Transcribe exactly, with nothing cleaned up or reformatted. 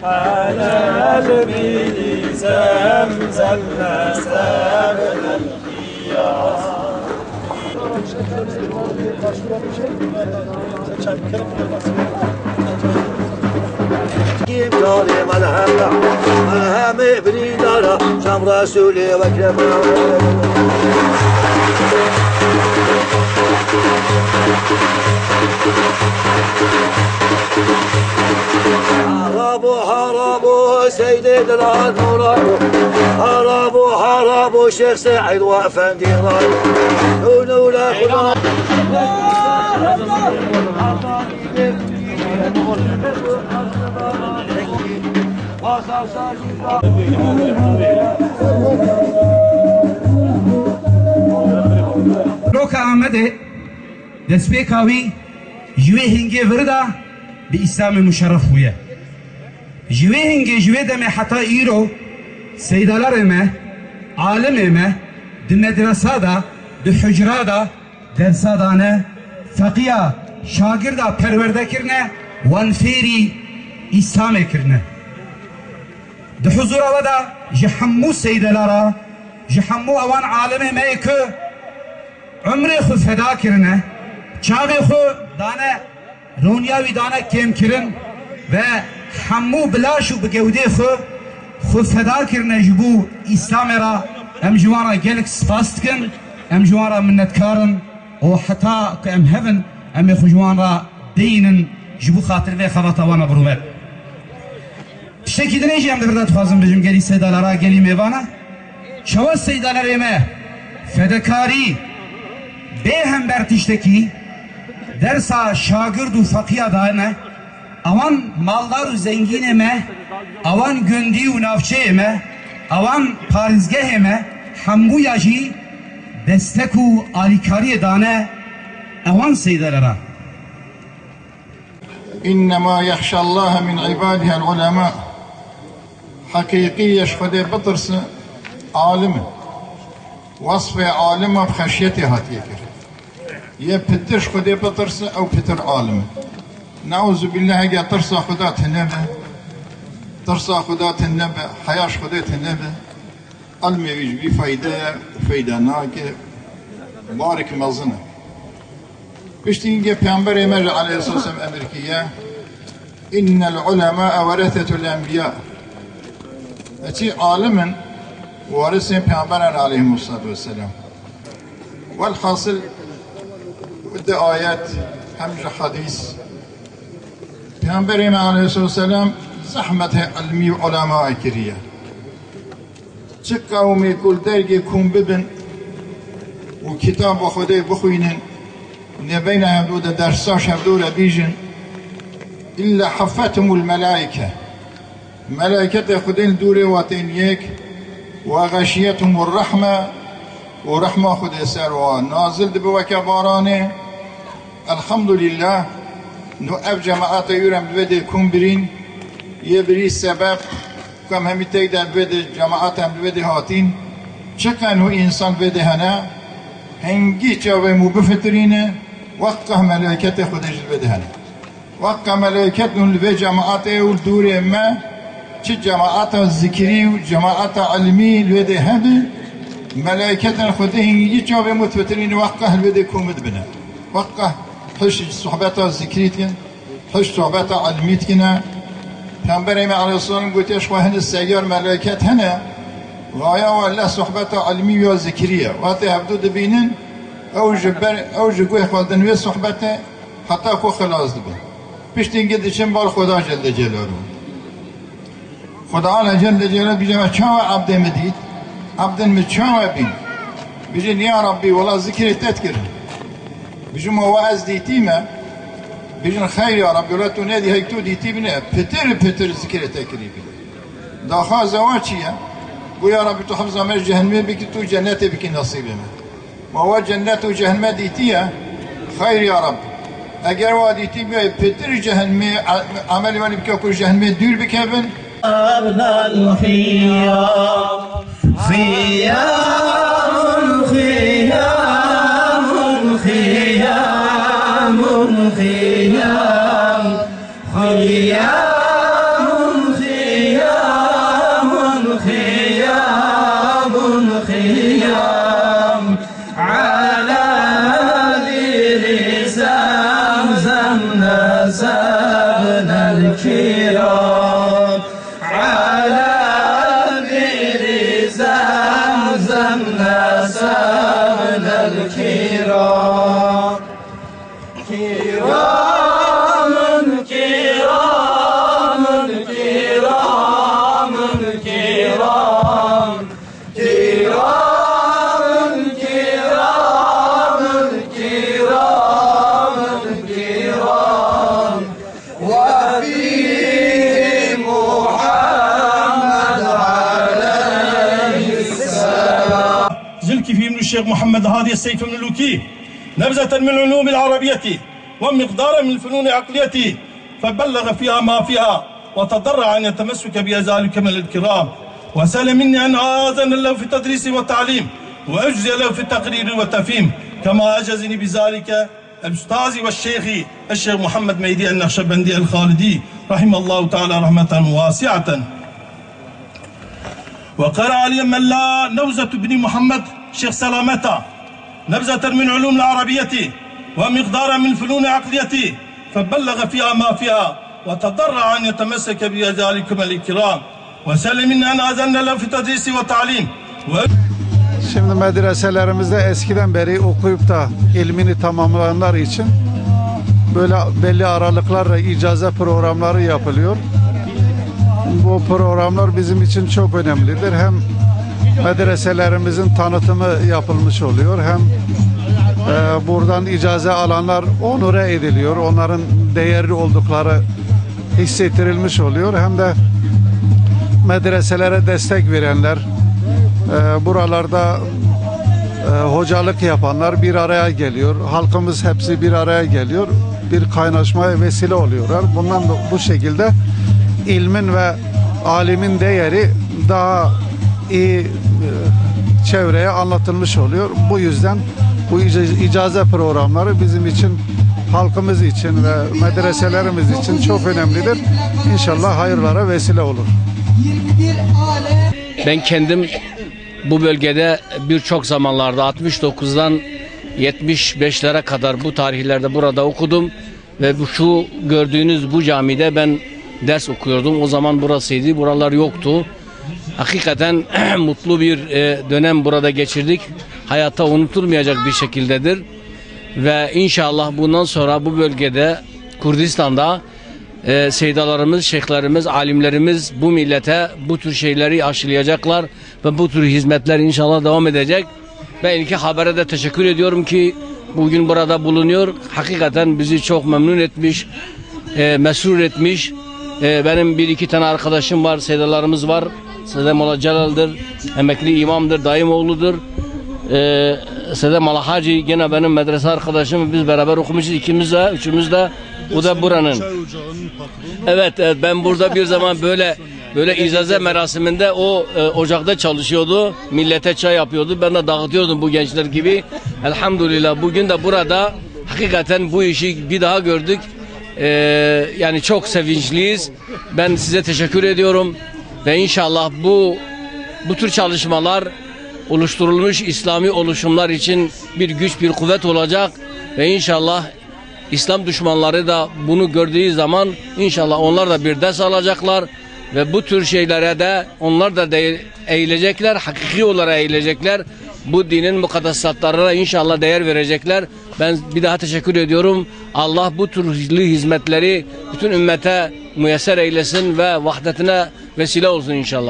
على البيت أنزلنا سبل الخيار. Kim dare malhema, malhemê birîndara, şam Resûlê wekrema. Harabo, harabo, seydê dilan nûran. Harabo, harabo, Şêx Seîd û Efendî ran. Nû, nû, la Xuda. Roka Amedê, destpêka wî ji wê hingê vir de bi Îslamê muşerref bûye. Ji wê hingê, ji wê demê heta îro seydalarê me, alimê me di medresa de, di hucra de dersa dane, feqiya şagirda perwerde kirine, wan fêrî Îslamê kirine. Di huzura we de ji hemû seydelara, ji hemû ewan alimê me yê ku umrê xwe feda kirine, çavê xwe dane, roniya wî dane kêmkirin ve hemû bi laş û bi gewdê xwe, xwe feda kirine ji bo Îslamê re, em ji wan re gelek spas dikin, em ji wan re minnetkar in û heta ku em hev in, em ê xwe ji wan re deynin ji bo xatir vê xebata wan re birûmet. Tiştekî dinê jî em di vir de dixwazim bijim, gelî seydalara, gelî mêvana. Çawa seydalarê me fedekarî bê hember tiştekî dersa şagird û feqiya dane, ewan maldar û zengînê me, ewan gundî û navçeyê me, ewan parêzgehê me, hemûya jî destek û alîkariyê dane ewan seydalara. إنما يخشى الله من عباده العلماء. Heqîqî yê ji Xwedê bitirsin, alim in. Wesfê alima bi xeşyetê hatiye kirin. Yê pitir ji Xwedê bitirsin, ew pitir alim in. Neûzubîllah, hege tirsa Xweda tune be, tirsa Xweda tune be, heya ji Xwedê tune be, ilmê wî ji wî feyde ye, feyde nake, barek mezin e. Piştî hingê Pêxemberê me ji aleyhisselam emir kiriye, "İnnel ulemâe weresetul enbiyâ." Eçî alim in, warisên Pêxemberan aleyhimussalatu vesselam. Welhasil, di ayet hem ji hadîs, Pêxemberê me aleyhisselam zehmetê ilmî û ulema kiriye. Çi qewmê ku li dergê kom bibin û kitaba Xwedê bixwînin, nêbeyna hevdû de dersa ji hevdû re bîjin, illa haffethumul melaike. Melaiketê Xwedê li dûrê wa tên yek, we xeşiyethumur rehme û rehma Xwedê ser wa nazil dibe weke baranê. Elhamdulîllah, nû ev cemaetê wî re em li vê dê kom birîn, yê birî sebeb ku em hemî teyde li vê dê cemaet em li vê dê hatîn, çiqe nû însan li vê dê hene, hingî çavê mû bifitirîne, weqqa melaiketê Xwedê jî li vê dê hene. Weqqa melaiket nû li vê cemaetê û li dûrê me, çi cemaeta zikirî û cemaeta ilmî li vê dê hebe, melaiketên Xwedê hingî çavê mû difitirîne, weqqa li vê dê kom dibine. Weqqa hişt sohbeta zikrî dikin, hişt sohbeta ilmî dikine. Pêxemberê me aleyhisselam gotiye, ji xwe hene seyar melaiket hene, gaya we leh sohbeta ilmî ya zikrî ye. Wextê hevdû dibînin, ew ji ber, ew ji guhê xwe didin wê sohbetê, heta ku xilas dibe. Piştî hingê diçin bal Xweda Celle Celaluhu. Xweda Ala Celle Celaluhu bije me, çawa ebdê min dît? Ebdên min çawa bîn? Bijin, ya Rabbî, wela zikrê te dikirin. Bijin, ma we ez dîtî me? Bijin, xeyr ya Rabbî, wela tu nedî, hey tu dîtî bine, pitir pitir zikrê te kirî bine. Daxwaza we çi ye? Got, ya Rabbî, tu hifza me ji cehennemê bikî, tu cennetê bikî nesîbê me. Ma we cennet û cehenneme dîtiye? Xeyr ya Reb. Eger we dîtî bûye, pêtir cehennemê, e-, emelê we bike ku ji cehennemê dûr bikevin. أبنى الخيام. خيام، خيام، خيام، خيام. خيام، خيام، خيام، خيام، خيام، على بير زمزم نسبنا الكرام، على بير زمزم نسبنا الكرام. كرام، كرام، كرام، كرام، كرام، كرام، كرام، كرام، وفيه محمد عليه السلام. زلكي في ابن الشيخ محمد هادي السيف الملوكي، نبذة من العلوم العربية ومقدارا من الفنون العقلية، فبلغ فيها ما فيها، وتضرع أن يتمسك بأزال كمال الكرام، وسأل مني أن آذن له في التدريس والتعليم، وأجزي له في التقرير والتفهيم، كما أجازني بذلك الأستاذ والشيخ الشيخ محمد مهدي النقشبندي الخالدي، رحمه الله تعالى رحمة واسعة. وقرأ علي من لا نبذة بن محمد شيخ سلامة، نبذة من علوم العربية ومقدارا من فنون عقلية، فبلغ فيها ما فيها، وتضرع أن يتمسك بذلكم الكرام، وسلم أن أذن له في التدريس والتعليم. Şimdi medreselerimizde eskiden beri okuyup da ilmini tamamlayanlar için böyle belli aralıklarla icaze programları yapılıyor. Bu programlar bizim için çok önemlidir. Hem medreselerimizin tanıtımı yapılmış oluyor, hem, e, buradan icaze alanlar onure ediliyor. Onların değerli oldukları hissettirilmiş oluyor. Hem de medreselere destek verenler, e, buralarda, e, hocalık yapanlar bir araya geliyor. Halkımız hepsi bir araya geliyor. Bir kaynaşmaya vesile oluyorlar. Bundan da bu şekilde ilmin ve alimin değeri daha iyi, e, çevreye anlatılmış oluyor. Bu yüzden bu ica-, icaze programları bizim için, halkımız için ve medreselerimiz için çok önemlidir. İnşallah hayırlara vesile olur. Ben kendim bu bölgede birçok zamanlarda, altmış dokuzdan yetmiş beşlere kadar, bu tarihlerde burada okudum. Ve bu, şu gördüğünüz bu camide ben ders okuyordum. O zaman burasıydı, buralar yoktu. Hakikaten mutlu bir, e, dönem burada geçirdik. Hayatta unutulmayacak bir şekildedir. Ve inşallah bundan sonra bu bölgede, Kürdistan'da, e, seydalarımız, şeyhlerimiz, alimlerimiz bu millete bu tür şeyleri aşılayacaklar ve bu tür hizmetler inşallah devam edecek. Ben ilki habere de teşekkür ediyorum ki bugün burada bulunuyor. Hakikaten bizi çok memnun etmiş, e, mesrur etmiş. E, benim bir iki tane arkadaşım var, seydalarımız var. Seyda Mola Celal'dir, emekli imamdır, dayım oğludur. E, Seyda Mola Hacı gene benim medrese arkadaşım, biz beraber okumuşuz ikimiz de, üçümüz de. Bu da buranın. Evet, evet, ben burada bir zaman böyle böyle icaze merasiminde o, e, ocakta çalışıyordu. Millete çay yapıyordu. Ben de dağıtıyordum bu gençler gibi. Elhamdülillah, bugün de burada hakikaten bu işi bir daha gördük. E, yani çok sevinçliyiz. Ben size teşekkür ediyorum. Ve inşallah bu bu tür çalışmalar oluşturulmuş İslami oluşumlar için bir güç, bir kuvvet olacak. Ve inşallah İslam düşmanları da bunu gördüğü zaman inşallah onlar da bir ders alacaklar ve bu tür şeylere de onlar da de eğilecekler, hakiki olarak eğilecekler. Bu dinin mukaddesatlarına inşallah değer verecekler. Ben bir daha teşekkür ediyorum. Allah bu türlü hizmetleri bütün ümmete müyesser eylesin ve vahdetine vesile olsun inşallah.